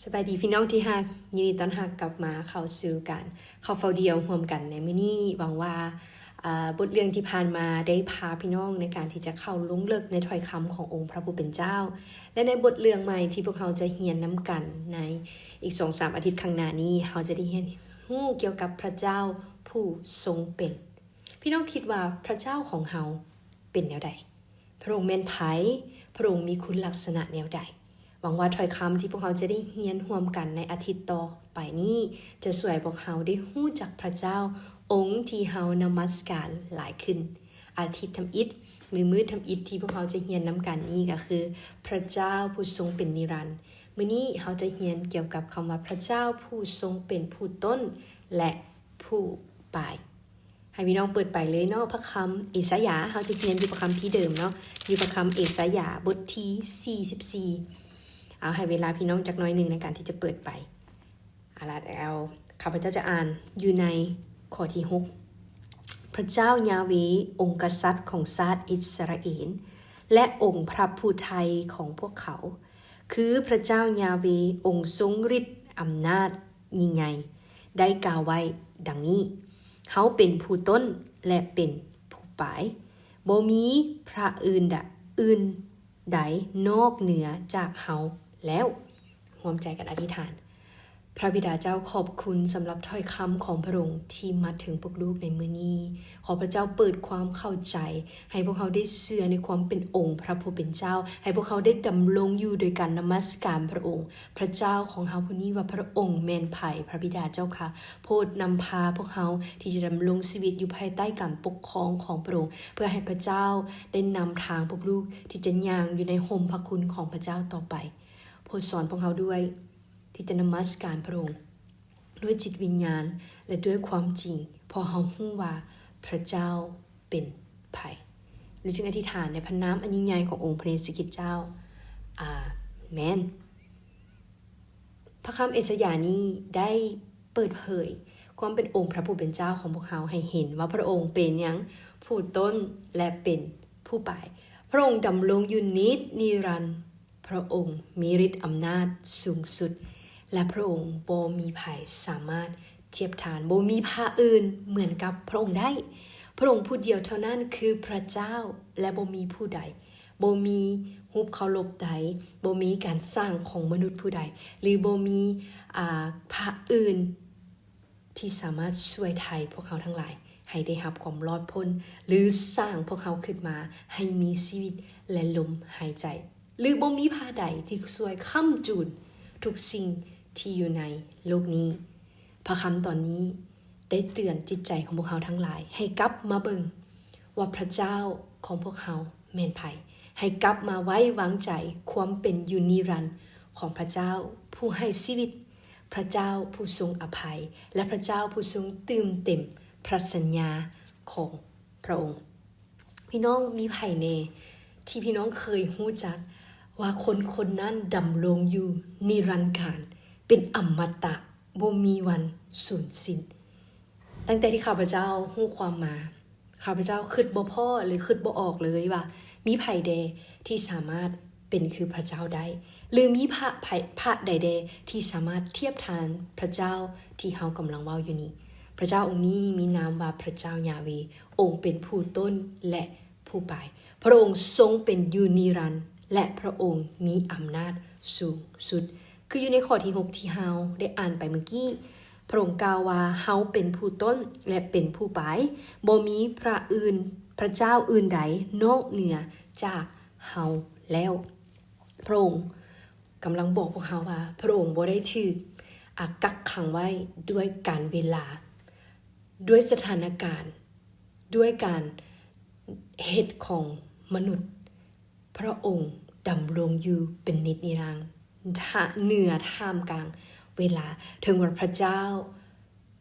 ສະບາຍດີພີ່ນ້ອງທີ່ຮັກ, ຍິນດີຕ້ອນຮັບກັບມາເຂົ້າສູ່ການເຂົ້າເຝົ້າດ່ຽວຮ່ວມກັນໃນມື້ນີ້. ຫວັງວ່າ ເອີ່ ບົດເລື່ອງທີ່ຜ່ານມາໄດ້ພາພີ່ນ້ອງໃນການທີ່ຈະເຂົ້າລົງເລິກໃນຖ້ອຍຄຳຂອງອົງພະຜູ້ເປັນເຈົ້າ ແລະ ໃນບົດເລື່ອງໃໝ່ທີ່ພວກເຮົາຈະຮຽນນຳກັນໃນອີກສອງສາມອາທິດຂ້າງໜ້ານີ້, ເຮົາຈະໄດ້ຮຽນຮູ້ກ່ຽວກັບພະເຈົ້າຜູ້ຊົງເປັນ. ພີ່ນ້ອງຄິດວ່າພະເຈົ້າຂອງເຮົາເປັນແນວໃດ? ພະອົງແມ່ນໃຜ? ພະອົງມີຄຸນລັກສະນະແນວໃດ? ຫວັງວ່າຖ້ອຍຄຳທີ່ພວກເຮົາຈະໄດ້ຮຽນຮ່ວມກັນໃນອາທິດຕໍ່ໄປນີ້ ຈະຊ່ວຍພວກເຮົາໄດ້ຮູ້ຈັກພະເຈົ້າອົງທີ່ເຮົານະມັດສະການຫຼາຍຂຶ້ນ. ອາທິດທຳອິດ ຫຼື ມື້ທຳອິດທີ່ພວກເຮົາຈະຮຽນນຳກັນນີ້ກໍຄື ພະເຈົ້າຜູ້ຊົງເປັນນິລັນ. ມື້ນີ້ເຮົາຈະຮຽນກ່ຽວກັບຄຳວ່າ ພະເຈົ້າຜູ້ຊົງເປັນຜູ້ຕົ້ນ ແລະ ຜູ້ປາຍ. ໃຫ້ພີ່ນ້ອງເປີດໄປເລີຍເນາະ ພະຄຳເອສາຍາ, ເຮົາຈະຮຽນຢູ່ພະຄຳພີເດີມເນາະ, ຢູ່ພະຄຳເອສາຍາບົດທີສີ່ສິບສີ່. ເອົາ ໃຫ້ເວລາພີ່ນ້ອງຈັກໜ້ອຍໜຶ່ງໃນການທີ່ຈະເປີດໄປ. ເອົາລະ ແລ້ວຂ້າພະເຈົ້າຈະອ່ານຢູ່ໃນຂໍ້ທີຫົກ. ພະເຈົ້າຢາເວ ອົງກະສັດຂອງຊາດອິດສະຣາເອນ ແລະ ອົງພະຜູ້ໄຖ່ຂອງພວກເຂົາ ຄືພະເຈົ້າຢາເວ ອົງຊົງລິດອຳນາດ ຍິ່ງໃຫຍ່ ໄດ້ກ່າວໄວ້ດັ່ງນີ້, ເຮົາເປັນຜູ້ຕົ້ນ ແລະ ເປັນຜູ້ປາຍ, ບໍ່ມີພະອື່ນດະ ອື່ນໃດນອກເໜືອຈາກເຮົາແລ້ວ. ຮ່ວມໃຈກັນອະທິຖານ. ພະບິດາເຈົ້າ, ຂອບຄຸນສຳລັບຖ້ອຍຄຳຂອງພະອົງທີ່ມາເຖິງພວກລູກໃນມື້ນີ້. ຂໍພະເຈົ້າເປີດຄວາມເຂົ້າໃຈ ໃຫ້ພວກເຮົາໄດ້ເຊື່ອໃນຄວາມເປັນອົງພະຜູ້ເປັນເຈົ້າ, ໃຫ້ພວກເຮົາໄດ້ດຳລົງຢູ່ໂດຍການນະມັດສະການພະອົງ, ພະເຈົ້າຂອງເຮົາຜູ້ນີ້ວ່າພະອົງແມ່ນໃຜ. ພະບິດາເຈົ້າຂ້າ, ໂປດນຳພາພວກເຮົາທີ່ຈະດຳລົງຊີວິດຢູ່ພາຍໃຕ້ການປົກຄອງຂອງພະອົງ, ເພື່ອໃຫ້ພະເຈົ້າໄດ້ນຳທາງພວກລູກທີ່ຈະຍ່າງຢູ່ໃນຮົ່ມພະຄຸນຂອງພະເຈົ້າຕໍ່ໄປ. ໂປດສອນພວກເຮົາດ້ວຍ ທີ່ຈະນະມັດສະການພະອົງດ້ວຍຈິດວິນຍານ ແລະ ດ້ວຍຄວາມຈິງ, ເພາະເຮົາຮູ້ວ່າພະເຈົ້າເປັນໃຜ. ລູກຈຶ່ງອະທິຖານໃນພະນາມອັນຍິ່ງໃຫຍ່ຂອງອົງພະເຢຊູຄຣິດເຈົ້າ. ອາເມນ. ພະຄຳເອສາຍານີ້ໄດ້ເປີດເຜີຍຄວາມເປັນອົງພະຜູ້ເປັນເຈົ້າຂອງພວກເຮົາໃຫ້ເຫັນວ່າພະອົງເປັນຫຍັງ? ຜູ້ຕົ້ນ ແລະ ເປັນຜູ້ປາຍ. ພະອົງດຳລົງຢູ່ນິດນິລັນ. ພະອົງມີລິດອຳນາດສູງສຸດ ແລະ ພະອົງບໍ່ມີໃຜສາມາດທຽບທານ, ບໍ່ມີພະອື່ນເໝືອນກັບພະອົງໄດ້. ພະອົງຜູ້ດຽວເທົ່ານັ້ນຄືພະເຈົ້າ ແລະ ບໍ່ມີຜູ້ໃດ, ບໍ່ມີຮູບເຄົາລົບໃດ, ບໍ່ມີການສ້າງຂອງມະນຸດຜູ້ໃດ ຫຼື ບໍ່ມີ ອາ ພະອື່ນ ທີ່ສາມາດຊ່ວຍໄຖ່ພວກເຮົາທັງຫຼາຍໃຫ້ໄດ້ຮັບຄວາມລອດພົ້ນ ຫຼື ສ້າງພວກເຮົາຂຶ້ນມາໃຫ້ມີຊີວິດ ແລະ ລົມຫາຍໃຈ, ຫຼື ບໍ່ມີພະໃດທີ່ຊ່ວຍຄ້ຳຈູນທຸກສິ່ງທີ່ຢູ່ໃນໂລກນີ້. ພະຄຳຕອນນີ້ໄດ້ເຕືອນຈິດໃຈຂອງພວກເຮົາທັງຫຼາຍໃຫ້ກັບມາເບິ່ງວ່າພະເຈົ້າຂອງພວກເຮົາແມ່ນໃຜ, ໃຫ້ກັບມາໄວ້ວາງໃຈຄວາມເປັນຢູ່ນິລັນຂອງພະເຈົ້າຜູ້ໃຫ້ຊີວິດ, ພະເຈົ້າຜູ້ຊົງອະໄພ ແລະ ພະເຈົ້າຜູ້ຊົງຕື່ມເຕັມພະສັນຍາຂອງພະອົງ. ພີ່ນ້ອງມີໃຜແດ່ທີ່ພີ່ນ້ອງເຄີຍຮູ້ຈັກວ່າຄົນຄົນນັ້ນດຳລົງຢູ່ນິລັນການ ເປັນອະມະຕະ ບໍ່ມີວັນສູນສິ້ນ? ຕັ້ງແຕ່ທີ່ຂ້າພະເຈົ້າຮູ້ຄວາມມາ, ຂ້າພະເຈົ້າຄິດບໍ່ພໍ້ ຫຼື ຄິດບໍ່ອອກເລີຍວ່າມີໃຜແດ່ທີ່ສາມາດເປັນຄືພະເຈົ້າໄດ້ ຫຼື ມີພະ ໃຜ ພະໃດແດ່ທີ່ສາມາດທຽບທານພະເຈົ້າທີ່ເຮົາກຳລັງເວົ້າຢູ່ນີ້. ພະເຈົ້າອົງນີ້ມີນາມວ່າພະເຈົ້າຢາເວ, ອົງເປັນຜູ້ຕົ້ນ ແລະ ຜູ້ປາຍ. ພະອົງຊົງເປັນຢູ່ນິລັນ ແລະ ພະອົງມີອຳນາດສູງສຸດ. ຄືຢູ່ໃນຂໍ້ທີຫົກທີ່ເຮົາໄດ້ອ່ານໄປເມື່ອກີ້, ພະອົງກ່າວວ່າ ເຮົາເປັນຜູ້ຕົ້ນ ແລະ ເປັນຜູ້ປາຍ, ບໍ່ມີພະອື່ນ ພະເຈົ້າອື່ນໃດນອກເໜືອຈາກເຮົາແລ້ວ. ພະອົງກຳລັງບອກພວກເຮົາວ່າ ພະອົງບໍ່ໄດ້ຖືກ ອາ ກັກຂັງໄວ້ດ້ວຍການເວລາ, ດ້ວຍສະຖານະການ, ດ້ວຍການເຮັດຂອງມະນຸດ. ພະອົງດຳລົງຢູ່ເປັນນິດນິລັນ ເໜືອທ່າມກາງເວລາ. ເຖິງວ່າພະເຈົ້າ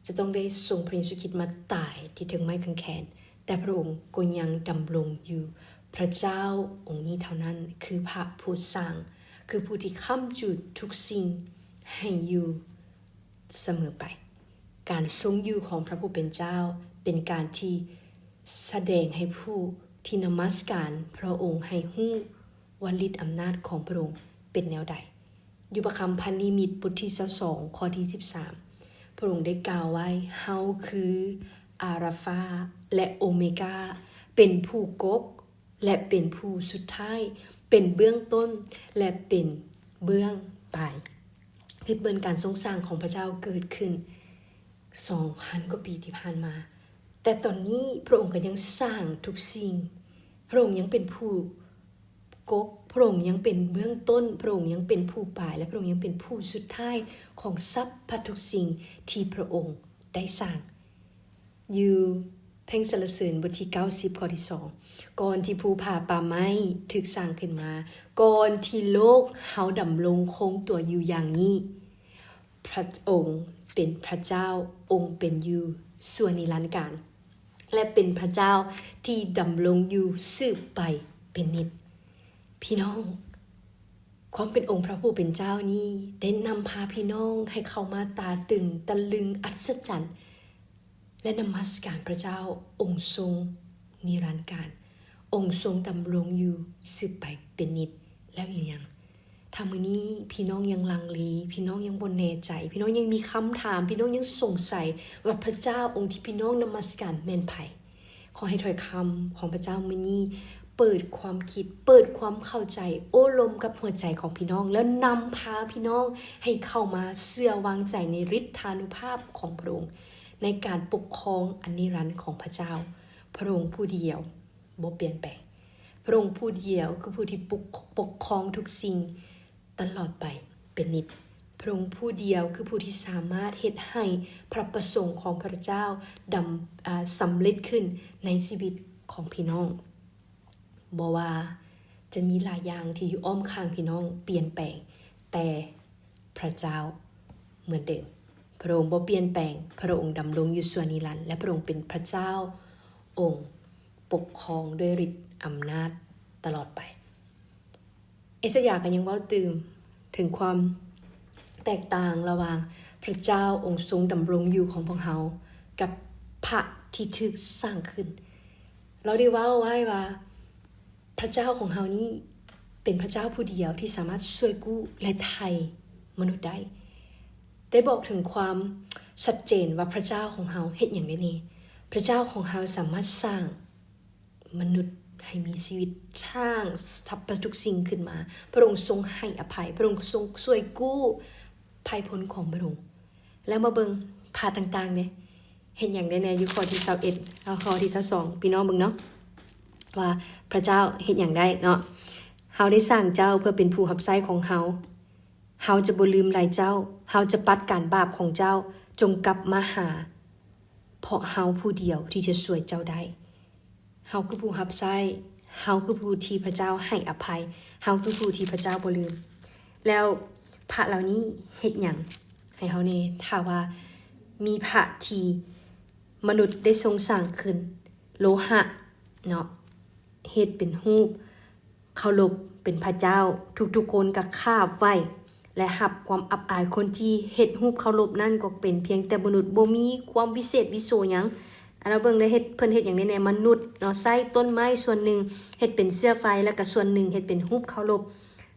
ຈະຕ້ອງໄດ້ສົ່ງພະເຢຊູຄຣິດມາຕາຍທີ່ເທິງໄມ້ກາງແຂນ, ແຕ່ພະອົງກໍຍັງດຳລົງຢູ່. ພະເຈົ້າອົງນີ້ເທົ່ານັ້ນຄືພະຜູ້ສ້າງ, ຄືຜູ້ທີ່ຄ້ຳຈູດທຸກສິ່ງໃຫ້ຢູ່ສະເໝີໄປ. ການຊົງຢູ່ຂອງພະຜູ້ເປັນເຈົ້າເປັນການທີ່ ສະແດງໃຫ້ຜູ້ທີ່ນະມັດສະການພະອົງໃຫ້ຮູ້ວ່າລິດອຳນາດຂອງພະອົງເປັນແນວໃດ. ຢູ່ພະຄຳພັນນິມິດ ບົດທີຊາວສອງ ຂໍ້ທີສິບສາມ ພະອົງໄດ້ກ່າວໄວ້, ເຮົາຄືອາລາຟາ ແລະ ໂອເມກາ, ເປັນຜູ້ກົກ ແລະ ເປັນຜູ້ສຸດທ້າຍ, ເປັນເບື້ອງຕົ້ນ ແລະ ເປັນເບື້ອງປາຍ. ຄືເບິ່ງການຊົງສ້າງຂອງພະເຈົ້າເກີດຂຶ້ນສອງພັນກວ່າປີທີ່ຜ່ານມາ, ແຕ່ຕອນນີ້ພະອົງກໍຍັງສ້າງທຸກສິ່ງ. ພະອົງຍັງເປັນຜູ້ກົກ, ພະອົງຍັງເປັນເບື້ອງຕົ້ນ, ພະອົງຍັງເປັນຜູ້ປາຍ ແລະ ພະອົງຍັງເປັນຜູ້ສຸດທ້າຍຂອງສັບພະທຸກສິ່ງທີ່ພະອົງໄດ້ສ້າງ. ຢູ່ເພງສັນລະເສີນ ບົດທີເກົ້າສິບ ຂໍ້ທີສອງ ກ່ອນທີ່ພູຜາປ່າໄມ້ຖືກສ້າງຂຶ້ນມາ, ກ່ອນທີ່ໂລກເຮົາດຳລົງຄົງຕົວຢູ່ຢ່າງນີ້, ພະອົງເປັນພະເຈົ້າ, ອົງເປັນຢູ່ຊົ່ວນິລັນການ ແລະ ເປັນພະເຈົ້າທີ່ດຳລົງຢູ່ສືບໄປເປັນນິດ. ພີ່ນ້ອງ, ຄວາມເປັນອົງພະຜູ້ເປັນເຈົ້ານີ້ໄດ້ນຳພາພີ່ນ້ອງໃຫ້ເຂົ້າມາຕາຕຶງ, ຕະລຶງ, ອັດສະຈັນ ແລະ ນະມັດສະການພະເຈົ້າ. ອົງຊົງນິລັນການ, ອົງຊົງດຳລົງຢູ່ສືບໄປເປັນນິດ. ແລ້ວອີກຢ່າງ, ຖ້າມື້ນີ້ພີ່ນ້ອງຍັງລັງເລ, ພີ່ນ້ອງຍັງບໍ່ແນ່ໃຈ, ພີ່ນ້ອງຍັງມີຄຳຖາມ, ພີ່ນ້ອງຍັງສົງໄສວ່າພະເຈົ້າອົງທີ່ພີ່ນ້ອງນະມັດສະການແມ່ນໃຜ, ຂໍໃຫ້ຖ້ອຍຄຳຂອງພະເຈົ້າມື້ນີ້ເປີດຄວາມຄິດ, ເປີດຄວາມເຂົ້າໃຈ, ໂອ້ລົມກັບຫົວໃຈຂອງພີ່ນ້ອງ, ແລ້ວນຳພາພີ່ນ້ອງໃຫ້ເຂົ້າມາເຊື່ອວາງໃຈໃນລິດທານຸພາບຂອງພະອົງ, ໃນການປົກຄອງອັນນິລັນຂອງພະເຈົ້າ. ພະອົງຜູ້ດຽວບໍ່ປ່ຽນແປງ. ພະອົງຜູ້ດຽວຄືຜູ້ທີ່ປົກ, ປົກຄອງທຸກສິ່ງ ຕະຫຼອດໄປເປັນນິດ. ພະອົງຜູ້ດຽວຄືຜູ້ທີ່ສາມາດເຮັດໃຫ້ພະປະສົງຂອງພະເຈົ້າດຳ, ອາ, ສຳເລັດຂຶ້ນໃນຊີວິດຂອງພີ່ນ້ອງ. ບໍ່ວ່າຈະມີຫຼາຍຢ່າງທີ່ຢູ່ອ້ອມຂ້າງພີ່ນ້ອງປ່ຽນແປງ, ແຕ່ພະເຈົ້າເໝືອນເດີມ. ພະອົງບໍ່ປ່ຽນແປງ, ພະອົງດຳລົງຢູ່ຊົ່ວນິລັນ ແລະ ພະອົງເປັນພະເຈົ້າ, ອົງປົກຄອງດ້ວຍລິດອຳນາດຕະຫຼອດໄປ. ເອສາຍາກໍຍັງເວົ້າຕື່ມເຖິງຄວາມແຕກຕ່າງລະຫວ່າງພະເຈົ້າອົງຊົງດຳລົງຢູ່ຂອງພວກເຮົາກັບພະທີ່ຖືກສ້າງຂຶ້ນ. ລາວໄດ້ເວົ້າໄວ້ວ່າ ພະເຈົ້າຂອງເຮົານີ້ເປັນພະເຈົ້າຜູ້ດຽວທີ່ສາມາດຊ່ວຍກູ້ ແລະ ໄຖ່ມະນຸດໄດ້. ໄດ້ບອກເຖິງຄວາມຊັດເຈນວ່າພະເຈົ້າຂອງເຮົາເຮັດຫຍັງໄດ້ແດ່. ພະເຈົ້າຂອງເຮົາສາມາດສ້າງ ມະນຸດໃຫ້ມີຊີວິດ, ສ້າງສັບພະທຸກສິ່ງຂຶ້ນມາ. ພະອົງຊົງໃຫ້ອະໄພ, ພະອົງຊົງຊ່ວຍກູ້ໄພພົ້ນຂອງພະອົງ. ແລ້ວມາເບິ່ງພະຕ່າງໆເດ້, ເຮັດຫຍັງໄດ້ແດ່? ຢູ່ຂໍ້ທີຊາວເອັດ ແລະ ຂໍ້ທີຊາວສອງ ພີ່ນ້ອງເບິ່ງເນາະ ວ່າພະເຈົ້າເຮັດຫຍັງໄດ້ເນາະ. ເຮົາໄດ້ສ້າງເຈົ້າເພື່ອເປັນຜູ້ຮັບໃຊ້ຂອງເຮົາ. ເຮົາຈະບໍ່ລືມໄລເຈົ້າ. ເຮົາຈະປັດການບາບຂອງເຈົ້າ. ຈົ່ງກັບມາຫາ ເພາະເຮົາຜູ້ດຽວທີ່ຈະຊ່ວຍເຈົ້າໄດ້. ເຮົາຄືຜູ້ຮັບໃຊ້, ເຮົາຄືຜູ້ທີ່ພະເຈົ້າໃຫ້ອະໄພ, ເຮົາຄືຜູ້ທີ່ພະເຈົ້າບໍ່ລືມ. ແລ້ວພະເຫຼົ່ານີ້ເຮັດຫຍັງໃຫ້ເຮົາແດ່? ຖ້າວ່າມີພະທີ່ມະນຸດໄດ້ຊົງສ້າງຂຶ້ນ, ໂລຫະເນາະ, ເຮັດເປັນຮູບ ເຄົາລົບເປັນພະເຈົ້າ, ທຸກໆຄົນກໍຄາບໄວ້ ແລະ ຮັບຄວາມອັບອາຍ. ຄົນທີ່ເຮັດຮູບເຄົາລົບນັ້ນກໍເປັນພຽງແຕ່ມະນຸດ, ບໍ່ມີຄວາມວິເສດວິໂສຫຍັງ. ອັນລະເບິ່ງໄດ້ເຮັດ, ເພິ່ນເຮັດຫຍັງໄດ້ແດ່? ມະນຸດເນາະ, ໃຊ້ຕົ້ນໄມ້ສ່ວນໜຶ່ງເຮັດເປັນເຊື້ອໄຟ, ແລ້ວກໍສ່ວນໜຶ່ງເຮັດເປັນຮູບເຄົາລົບ.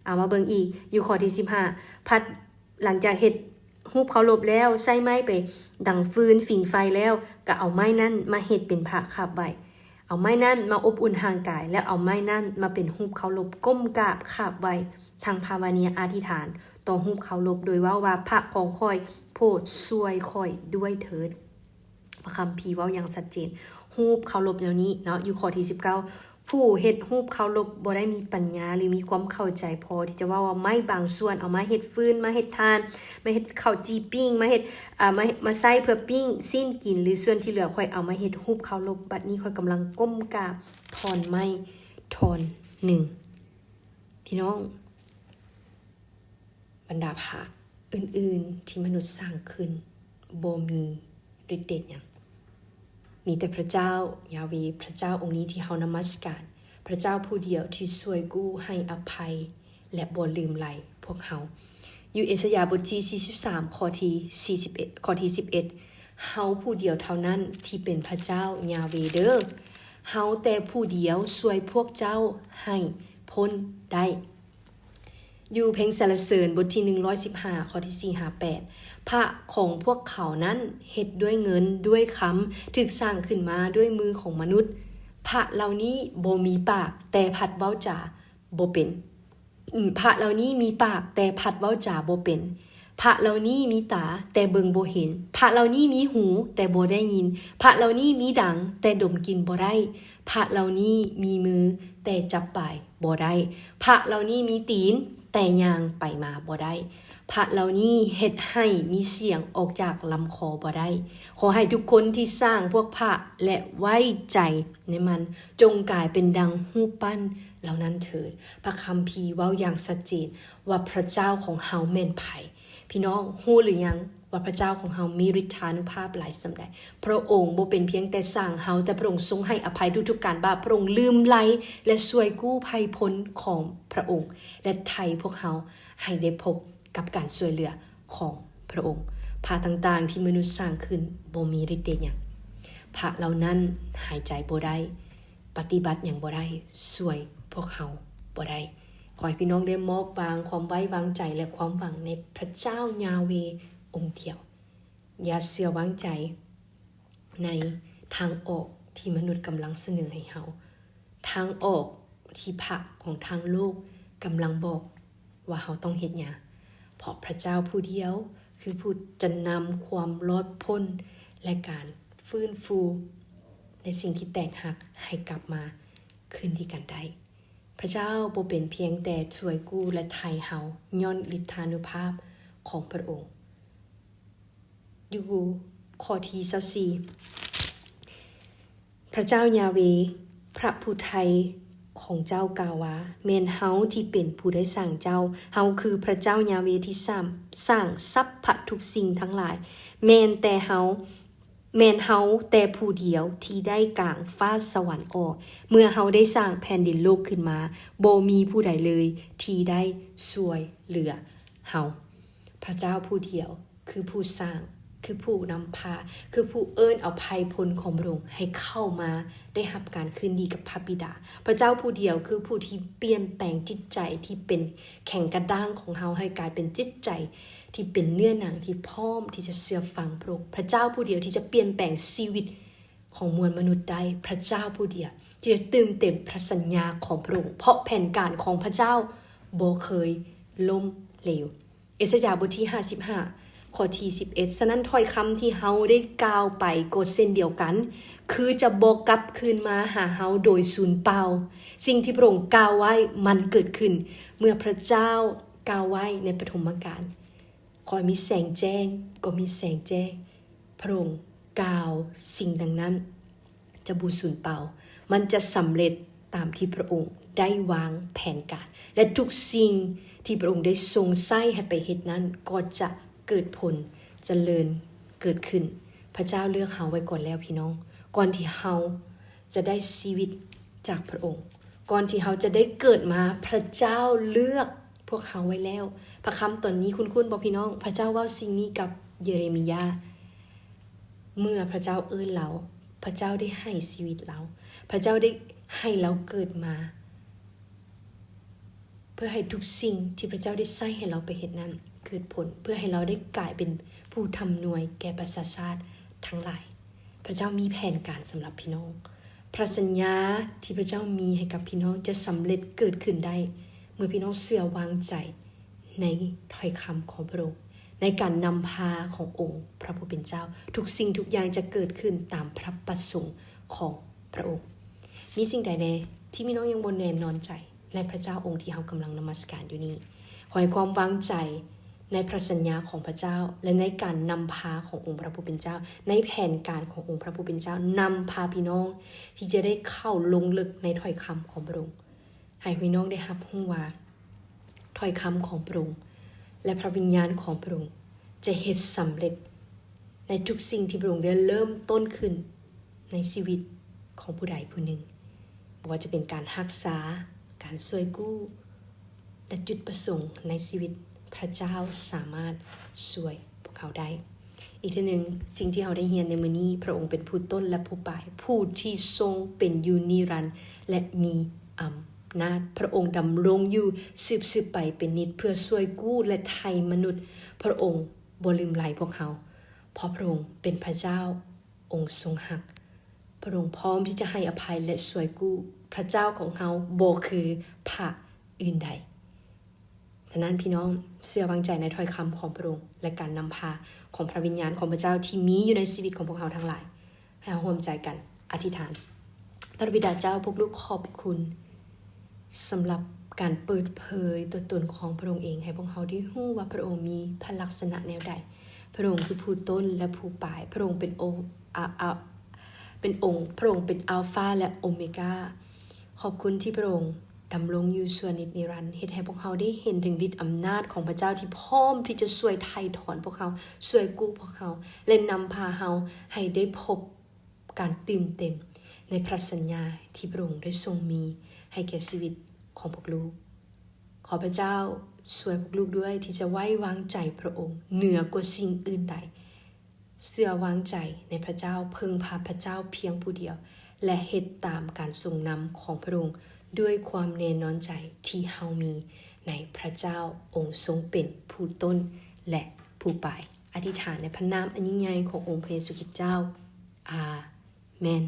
ເອົາມາເບິ່ງອີກ ຢູ່ຂໍ້ທີສິບຫ້າ ພັດ ຫຼັງຈາກເຮັດຮູບເຄົາລົບແລ້ວ, ໃຊ້ໄມ້ໄປດັງຟືນ, ຝີງໄຟແລ້ວ, ກໍເອົາໄມ້ນັ້ນມາເຮັດເປັນພະຄາບໄວ້. ເອົາໄມ້ນັ້ນມາອົບອຸ່ນຮ່າງກາຍ, ແລ້ວເອົາໄມ້ນັ້ນມາເປັນຮູບເຄົາລົບ, ກົ້ມກາບຄາບໄວ້, ທັງພາວະນາອະທິຖານຕໍ່ຮູບເຄົາລົບ, ໂດຍເວົ້າວ່າ, ພະຂອງຂ້ອຍ, ໂປດຊ່ວຍຂ້ອຍດ້ວຍເຖີດ. ພະຄຳພີເວົ້າຢ່າງຊັດເຈນ, ຮູບເຄົາລົບແນວນີ້ເນາະ, ຢູ່ຂໍ້ທີສິບເກົ້າ ຜູ້ເຮັດຮູບເຄົາລົບບໍ່ໄດ້ມີປັນຍາ ຫຼື ມີຄວາມເຂົ້າໃຈພໍທີ່ຈະເວົ້າວ່າໄມ້ບາງສ່ວນເອົາມາເຮັດຟືນ, ມາເຮັດຖ່ານ, ມາເຮັດເຂົ້າຈີ່ປີ້ງ, ມາເຮັດ, ອາ, ມາ, ມາໃຊ້ເພື່ອປີ້ງຊີ້ນກິນ ຫຼື ສ່ວນທີ່ເຫຼືອຂ້ອຍເອົາມາເຮັດຮູບເຄົາລົບ. ບັດນີ້ຂ້ອຍກຳລັງກົ້ມກາບທ່ອນໄມ້ທ່ອນໜຶ່ງ. ພີ່ນ້ອງ, ບັນດາພະອື່ນໆທີ່ມະນຸດສ້າງຂຶ້ນບໍ່ມີລິດເດດຫຍັງ. ມີແຕ່ພະເຈົ້າ ຢາເວ, ພະເຈົ້າອົງນີ້ທີ່ເຮົານະມັດສະການ, ພະເຈົ້າຜູ້ດຽວທີ່ຊ່ວຍກູ້, ໃຫ້ອະໄພ ແລະ ບໍ່ລືມໄລພວກເຮົາ. ຢູ່ເອສາຍາບົດທີສີ່ສິບສາມ ຂໍ້ທີສີ່ສິບເອັດ, ຂໍ້ທີສິບເອັດ, ເຮົາຜູ້ດຽວເທົ່ານັ້ນທີ່ເປັນພະເຈົ້າ ຢາເວເດີ, ເຮົາແຕ່ຜູ້ດຽວຊ່ວຍພວກເຈົ້າໃຫ້ພົ້ນໄດ້. ຢູ່ເພງສັນລະເສີນ ບົດທີໜຶ່ງຮ້ອຍສິບຫ້າ ຂໍ້ທີສີ່ຫາແປດ ພະຂອງພວກເຂົານັ້ນເຮັດດ້ວຍເງິນ, ດ້ວຍຄຳ, ຖືກສ້າງຂຶ້ນມາດ້ວຍມືຂອງມະນຸດ. ພະເຫຼົ່ານີ້ບໍ່ມີປາກ, ແຕ່ພັດເວົ້າຈາບໍ່ເປັນ. ອາ, ພະເຫຼົ່ານີ້ມີປາກ, ແຕ່ພັດເວົ້າຈາບໍ່ເປັນ. ພະເຫຼົ່ານີ້ມີຕາ, ແຕ່ເບິ່ງບໍ່ເຫັນ. ພະເຫຼົ່ານີ້ມີຫູ, ແຕ່ບໍ່ໄດ້ຍິນ. ພະເຫຼົ່ານີ້ມີດັງ, ແຕ່ດົມກິ່ນບໍ່ໄດ້. ພະເຫຼົ່ານີ້ມີມື, ແຕ່ຈັບປາຍບໍ່ໄດ້. ພະເຫຼົ່ານີ້ມີຕີນ, ແຕ່ຍ່າງໄປມາບໍ່ໄດ້. ພະເຫຼົ່ານີ້ເຮັດໃຫ້ມີສຽງອອກຈາກລຳຄໍບໍ່ໄດ້. ຂໍໃຫ້ທຸກຄົນທີ່ສ້າງພວກພະ ແລະ ໄວ້ໃຈໃນມັນ, ຈົ່ງກາຍເປັນດັ່ງຮູບປັ້ນເຫຼົ່ານັ້ນເຖີດ. ພະຄຳພີເວົ້າຢ່າງຊັດເຈນວ່າພະເຈົ້າຂອງເຮົາແມ່ນໃຜ. ພີ່ນ້ອງຮູ້ຫຼືຍັງວ່າພະເຈົ້າຂອງເຮົາມີລິດທານຸພາບຫຼາຍສ່ຳໃດ? ພະອົງບໍ່ເປັນພຽງແຕ່ສ້າງເຮົາ, ແຕ່ພະອົງຊົງໃຫ້ອະໄພທຸກໆການບາບ. ພະອົງລືມໄລ ແລະ ຊ່ວຍກູ້ໄພພົນຂອງພະອົງ ແລະ ໄຖ່ພວກເຮົາໃຫ້ໄດ້ພົບກັບການຊ່ວຍເຫຼືອຂອງພະອົງ. ພະຕ່າງໆທີ່ມະນຸດສ້າງຂຶ້ນບໍ່ມີລິດເດດຫຍັງ. ພະເຫຼົ່ານັ້ນຫາຍໃຈບໍ່ໄດ້, ປະຕິບັດຫຍັງບໍ່ໄດ້, ຊ່ວຍພວກເຮົາບໍ່ໄດ້. ຂໍໃຫ້ພີ່ນ້ອງໄດ້ມອບວາງຄວາມໄວ້ວາງໃຈ ແລະ ຄວາມຫວັງໃນພະເຈົ້າຢາເວອົງດຽວ. ຢ່າເຊື່ອວາງໃຈໃນທາງອອກທີ່ມະນຸດກຳລັງສະເໜີໃຫ້ເຮົາ, ທາງອອກທີ່ພະຂອງທາງໂລກກຳລັງບອກວ່າເຮົາຕ້ອງເຮັດຫຍັງ, ເພາະພະເຈົ້າຜູ້ດຽວຄືຜູ້ຈະນຳຄວາມລອດພົ້ນ ແລະ ການຟື້ນຟູໃນສິ່ງທີ່ແຕກຫັກໃຫ້ກັບມາຄືນດີກັນໄດ້. ພະເຈົ້າບໍ່ເປັນພຽງແຕ່ຊ່ວຍກູ້ ແລະ ໄຖ່ເຮົາຍ້ອນລິດທານຸພາບຂອງພະອົງ. ຢູ່ຂໍ້ທີຊາວສີ່ ພະເຈົ້າຢາເວ ພະຜູ້ໄຖ່ຂອງເຈົ້າກ່າວວ່າ, ແມ່ນເຮົາທີ່ເປັນຜູ້ໄດ້ສ້າງເຈົ້າ, ເຮົາຄືພະເຈົ້າຢາເວທີ່ສ້າງ, ສ້າງສັບພະທຸກສິ່ງທັງຫຼາຍ, ແມ່ນແຕ່ເຮົາ ແມ່ນເຮົາແຕ່ຜູ້ດຽວທີ່ໄດ້ກາງຟ້າສະຫວັນອອກ. ເມື່ອເຮົາໄດ້ສ້າງແຜ່ນດິນໂລກຂຶ້ນມາ, ບໍ່ມີຜູ້ໃດເລີຍທີ່ໄດ້ຊ່ວຍເຫຼືອເຮົາ. ພະເຈົ້າຜູ້ດຽວຄືຜູ້ສ້າງ, ຄືຜູ້ນຳພາ, ຄືຜູ້ເອີ້ນເອົາໄພພົນຂອງພະອົງໃຫ້ເຂົ້າມາໄດ້ຮັບການຄືນດີກັບພະບິດາ. ພະເຈົ້າຜູ້ດຽວຄືຜູ້ທີ່ປ່ຽນແປງຈິດໃຈທີ່ເປັນແຂງກະດ້າງຂອງເຮົາໃຫ້ກາຍເປັນຈິດໃຈ ທີ່ເປັນເນື້ອໜັງທີ່ພ້ອມທີ່ຈະເຊື່ອຟັງພະອົງ, ພະເຈົ້າຜູ້ດຽວທີ່ຈະປ່ຽນແປງຊີວິດຂອງມວນມະນຸດໄດ້, ພະເຈົ້າຜູ້ດຽວທີ່ຈະຕື່ມເຕັມພະສັນຍາຂອງພະອົງ, ເພາະແຜນການຂອງພະເຈົ້າບໍ່ເຄີຍລົ້ມເຫຼວ. ເອສາຍາບົດທີຫ້າສິບຫ້າ ຂໍ້ທີສິບເອັດ ສະນັ້ນ ຖ້ອຍຄຳທີ່ເຮົາໄດ້ກ່າວໄປກໍເຊັ່ນດຽວກັນ, ຄືຈະບໍ່ກັບຄືນມາຫາເຮົາໂດຍສູນເປົ່າ. ສິ່ງທີ່ພະອົງກ່າວໄວ້ມັນເກີດຂຶ້ນ. ເມື່ອພະເຈົ້າ ກ່າວໄວ້ໃນປະຖົມມະການ, ຂໍໃຫ້ມີແສງແຈ້ງ, ກໍມີແສງແຈ້ງ. ພະອົງກ່າວສິ່ງດັ່ງນັ້ນຈະບໍ່ສູນເປົ່າ, ມັນຈະສຳເລັດຕາມທີ່ພະອົງໄດ້ວາງແຜນການ, ແລະ ທຸກສິ່ງທີ່ພະອົງໄດ້ຊົງໃຊ້ໃຫ້ໄປເຮັດນັ້ນ ກໍຈະເກີດຜົນຈະເລີນເກີດຂຶ້ນ. ພະເຈົ້າເລືອກເຮົາໄວ້ກ່ອນແລ້ວ, ພີ່ນ້ອງ, ກ່ອນທີ່ເຮົາຈະໄດ້ຊີວິດຈາກພະອົງ, ກ່ອນທີ່ເຮົາຈະໄດ້ເກີດມາ, ພະເຈົ້າເລືອກ ພວກເຮົາໄວ້ແລ້ວ. ພະຄຳຕອນນີ້ຄຸ້ນໆບໍ່ພີ່ນ້ອງ? ພະເຈົ້າເວົ້າສິ່ງນີ້ກັບເຢເຣມີຍາ. ເມື່ອພະເຈົ້າເອີ້ນລາວ, ພະເຈົ້າໄດ້ໃຫ້ຊີວິດລາວ, ພະເຈົ້າໄດ້ໃຫ້ລາວເກີດມາ ເພື່ອໃຫ້ທຸກສິ່ງທີ່ພະເຈົ້າໄດ້ໃຊ້ໃຫ້ລາວໄປເຮັດນັ້ນເກີດຜົນ, ເພື່ອໃຫ້ລາວໄດ້ກາຍເປັນຜູ້ທຳນວຍແກ່ປະຊາຊາດທັງຫຼາຍ. ພະເຈົ້າມີແຜນການສຳລັບພີ່ນ້ອງ. ພະສັນຍາທີ່ພະເຈົ້າມີໃຫ້ກັບພີ່ນ້ອງຈະສຳເລັດເກີດຂຶ້ນໄດ້ ເມື່ອພີ່ນ້ອງເຊື່ອວາງໃຈໃນຖ້ອຍຄຳຂອງພະອົງ, ໃນການນຳພາຂອງອົງພະຜູ້ເປັນເຈົ້າ. ທຸກສິ່ງທຸກຢ່າງຈະເກີດຂຶ້ນຕາມພະປະສົງຂອງພະອົງ. ມີສິ່ງໃດແດ່ທີ່ພີ່ນ້ອງຍັງບໍ່ແນ່ນອນໃຈໃນພະເຈົ້າອົງທີ່ເຮົາກຳລັງນະມັດສະການຢູ່ນີ້? ຂໍໃຫ້ຄວາມວາງໃຈ ໃນພະສັນຍາຂອງພະເຈົ້າ ແລະ ໃນການນຳພາຂອງອົງພະຜູ້ເປັນເຈົ້າ, ໃນແຜນການຂອງອົງພະຜູ້ເປັນເຈົ້າ, ນຳພາພີ່ນ້ອງທີ່ຈະໄດ້ເຂົ້າລົງເລິກໃນຖ້ອຍຄຳຂອງພະອົງ. ໃຫ້ພີ່ນ້ອງໄດ້ຮັບຮູ້ວ່າ ຖ້ອຍຄຳຂອງພະອົງ ແລະ ພະວິນຍານຂອງພະອົງຈະເຮັດສຳເລັດໃນທຸກສິ່ງທີ່ພະອົງໄດ້ເລີ່ມຕົ້ນຂຶ້ນໃນຊີວິດຂອງຜູ້ໃດຜູ້ໜຶ່ງ, ບໍ່ວ່າຈະເປັນການຮັກສາ, ການຊ່ວຍກູ້ ແລະ ຈຸດປະສົງໃນຊີວິດ, ພະເຈົ້າສາມາດຊ່ວຍພວກເຮົາໄດ້. ອີກເທື່ອໜຶ່ງ, ສິ່ງທີ່ເຮົາໄດ້ຮຽນໃນມື້ນີ້, ພະອົງເປັນຜູ້ຕົ້ນ ແລະ ຜູ້ປາຍ, ຜູ້ທີ່ຊົງເປັນຢູ່ນິລັນ ແລະ ມີອຳ ນາດ. ພະອົງດຳລົງຢູ່ສືບໆໄປເປັນນິດ ເພື່ອຊ່ວຍກູ້ ແລະ ໄຖ່ມະນຸດ. ພະອົງບໍ່ລືມໄລພວກເຮົາ ເພາະພະອົງເປັນພະເຈົ້າ ອົງຊົງຮັກ. ພະອົງພ້ອມທີ່ຈະໃຫ້ອະໄພ ແລະ ຊ່ວຍກູ້. ພະເຈົ້າຂອງເຮົາບໍ່ຄືພະອື່ນໃດ. ສະນັ້ນ ພີ່ນ້ອງ ເຊື່ອວາງໃຈໃນຖ້ອຍຄຳຂອງພະອົງ ແລະ ການນຳພາຂອງພະວິນຍານຂອງພະເຈົ້າທີ່ມີຢູ່ໃນຊີວິດຂອງພວກເຮົາທັງຫຼາຍ. ໃຫ້ເຮົາຮ່ວມໃຈກັນອະທິຖານ. ພະບິດາເຈົ້າ, ພວກລູກຂອບຄຸນສຳລັບການເປີດເຜີຍຕົວຕົນຂອງພະອົງເອງ ໃຫ້ພວກເຮົາໄດ້ຮູ້ວ່າພະອົງມີພະລັກສະນະແນວໃດ. ພະອົງຄືຜູ້ຕົ້ນ ແລະ ຜູ້ປາຍ. ພະອົງເປັນໂອ ອາ ອາ ເປັນອົງ ພະອົງເປັນອາລຟາ ແລະ ໂອເມກາ. ຂອບຄຸນທີ່ພະອົງດຳລົງຢູ່ຊົ່ວນິດນິລັນ, ເຮັດໃຫ້ພວກເຮົາໄດ້ເຫັນເຖິງລິດອຳນາດຂອງພະເຈົ້າທີ່ພ້ອມທີ່ຈະຊ່ວຍໄຖ່ຖອນພວກເຮົາ, ຊ່ວຍກູ້ພວກເຮົາ ແລະ ນຳພາເຮົາໃຫ້ໄດ້ພົບການຕື່ມເຕັມໃນພະສັນຍາທີ່ພະອົງໄດ້ຊົງມີໃຫ້ແກ່ຊີວິດຂອງພວກລູກ. ຂໍພະເຈົ້າຊ່ວຍພວກລູກດ້ວຍທີ່ຈະໄວ້ວາງໃຈພະອົງເໜືອກວ່າສິ່ງອື່ນໃດ. ເຊື່ອວາງໃຈໃນພະເຈົ້າ, ເພິ່ງພາພະເຈົ້າພຽງຜູ້ດຽວ ແລະ ເຮັດຕາມການຊົງນຳຂອງພະອົງດ້ວຍຄວາມແນ່ນອນໃຈທີ່ເຮົາມີໃນພະເຈົ້າ. ອົງຊົງເປັນຜູ້ຕົ້ນ ແລະ ຜູ້ປາຍ. ອະທິຖານໃນພະນາມອັນຍິ່ງໃຫຍ່ຂອງອົງພະເຢຊູຄຣິດເຈົ້າ. ອາເມນ.